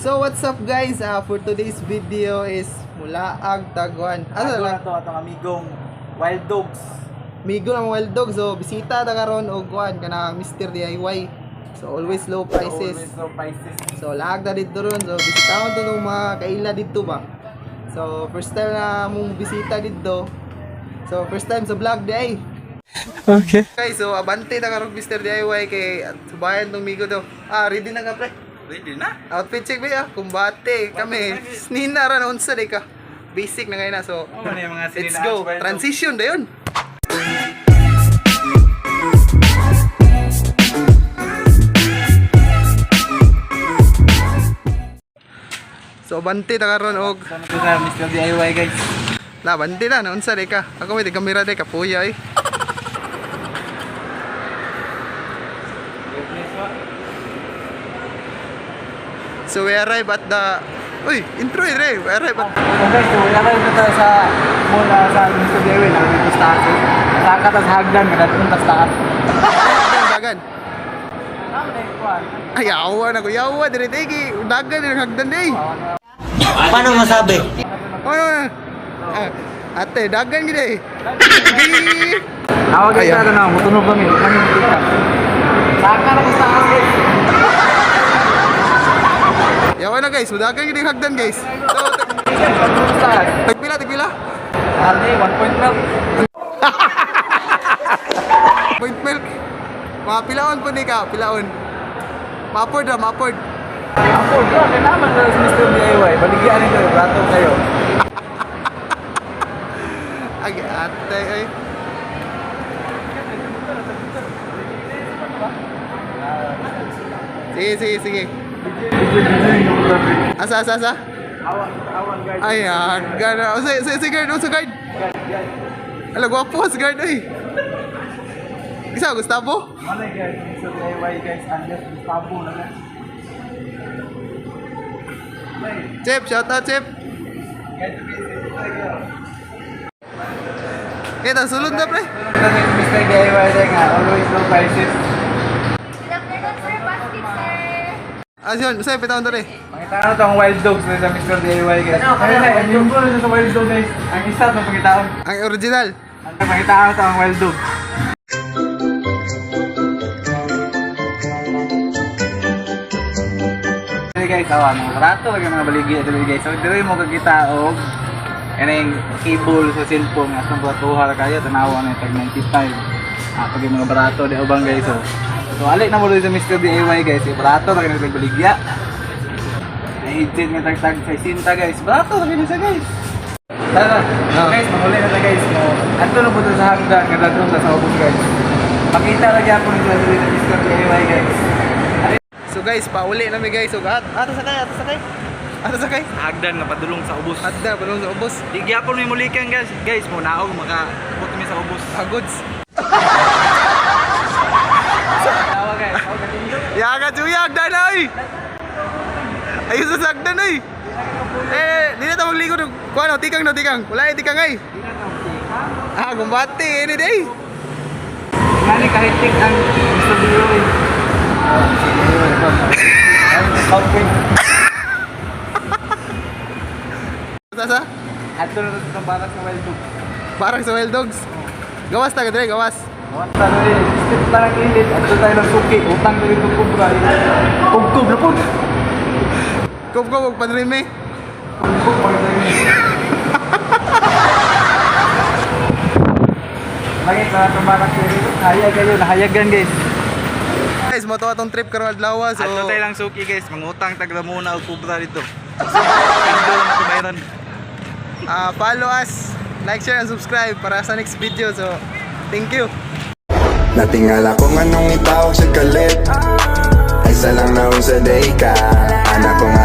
So what's up, guys? For today's video is mulaag tagwan. Asa Ano lang? na to atong amigong Wild Dogs. Migo ng Wild Dog. So bisita ta karon og kuan kanang Mr. DIY. So always low prices. Always low prices. So laag na dito ron. So bisitahon to ng mga kaila dito ba. So first time na mong bisita dito. So first time sa vlog day. Okay. Okay, so abante na karon Mr. DIY kay at subayan tong migo do. Ah, ready na ka, pre. Ready na? Outfit check ba ya? Kumbate kami. Snina ra na unsa day ka. Basic na ngayon na. So Oh, man, yung mga let's sinina go. Wild Dogs. Transition da yun. So abante ta karon og Sana to sa Mr. DIY, guys. na bante na unsa day ka. Ako may kamera day kapuya eh. So we arrive at the... Uy, intro eh, re. We arrive at So guys, so arrive na tayo sa mula sa Mr. DIY na dito sa taas. Saka tas hagdan, kadatong tas taas. Dagan. Tama na yung kuwan. Ay, awa na ko. Yawa, dire tigi. Dagan din hagdan day. Paano masabi? Ano? Ah, ate, dagan gid eh. Awa guys, Ayan. ano na, mutunog kami. Kami mutika. Saka na tas taas, guys. Yawa na, guys, dagan gid hagdan, guys. So, Patulog taas. tagpila, tagpila. Ate, 1.12. Point milk. Mga pilaon po ni ka, pilaon. Mapod ra, mapod. Ako, grabe naman na sa Mr. DIY. Baligyan nito, brato kayo. Ay, ate, ay. Sige, sige, sige. Asa, asa, asa? Awang, awang guys. Ay, ah, gana. O, sige, sige, sige, guard. O, sa guard. Ala, gwapo sa guard, ay. Isa, Gustavo? Malay guys, Mr. DIY guys, alias Gustavo na guys. Chip, shout out, Chip. Guys, guys, Eh, tas sulod na, pre. Mr. DIY din nga, always low prices. Good afternoon, sir. Basket, sir. Ah, yun. Sa'yo, pitawan to, pre. Pangitaan na to ang Wild Dogs na sa Mr. DIY guys. Ayun na, ang yung na sa Wild Dog guys. Ang isa itong pangitaan. Ang original. Ang pangitaan na to ang Wild Dog. Hey guys, awa mga barato lagi mga baligi ito guys. So diri mo kakita og kaning cable sa cellphone nga atong baratuha ra kayo tanawa na tag 95. Ah, pag yung mga barato di ubang guys so. So ali na mo diri sa Mr. DIY guys, eh, barato ra kini baligya. Ay headset nga tag tag 60 guys. Barato ra kini siya guys. Tara, Ah. guys, mahuli na ta guys mo. Adto na po to sa hagdan nga dadron ta sa ubos guys. Pakita ra gyapon nila diri sa Mr. DIY guys. So guys, pauli na mi, guys. So, at, ata sakay, ata sakay. Ata sakay. Hagdan nga padulong sa ubos. At na, panong sa ubos. Di gyapon mi mulikan guys. Guys, mo naog maka abot mi sa ubos. Ah, goods. Tawa guys. Oh, katindog. Yaga, chuya, hagdan na, oy! Ayos sa hagdan, oy! Eh, di na ta magligo. Kuha no, tikang no, tikang. Wala eh, tikang ay. Ah, gumbate, any day. Ngani kahit tik ang Mr. DIY. Okay. Sasa? Adto na to sa barak sa Wild Dog. Parang sa Wild Dogs. Gawas ta, kadre, gawas. Wala na rin. Step lang ang init. Adto tayo ng suki. Utang na rin itong kubra. Kugkog na po. Kup-kup, huwag panrime. Kugkog pag Lagi sa atong barak sa Wild Dog. Hayag kayo. Nahayagan guys. Guys, mo to atong trip karon adlaw. So, Adto tayo lang suki guys, mangutang tag Ramona og Cobra dito. Pindo lang ako bayran. ah, follow us, like, share, and subscribe para sa next video. So, thank you. Natingala kung anong itawag sa kalit. Ay sa lang naon sa day ka. Anak ko nga.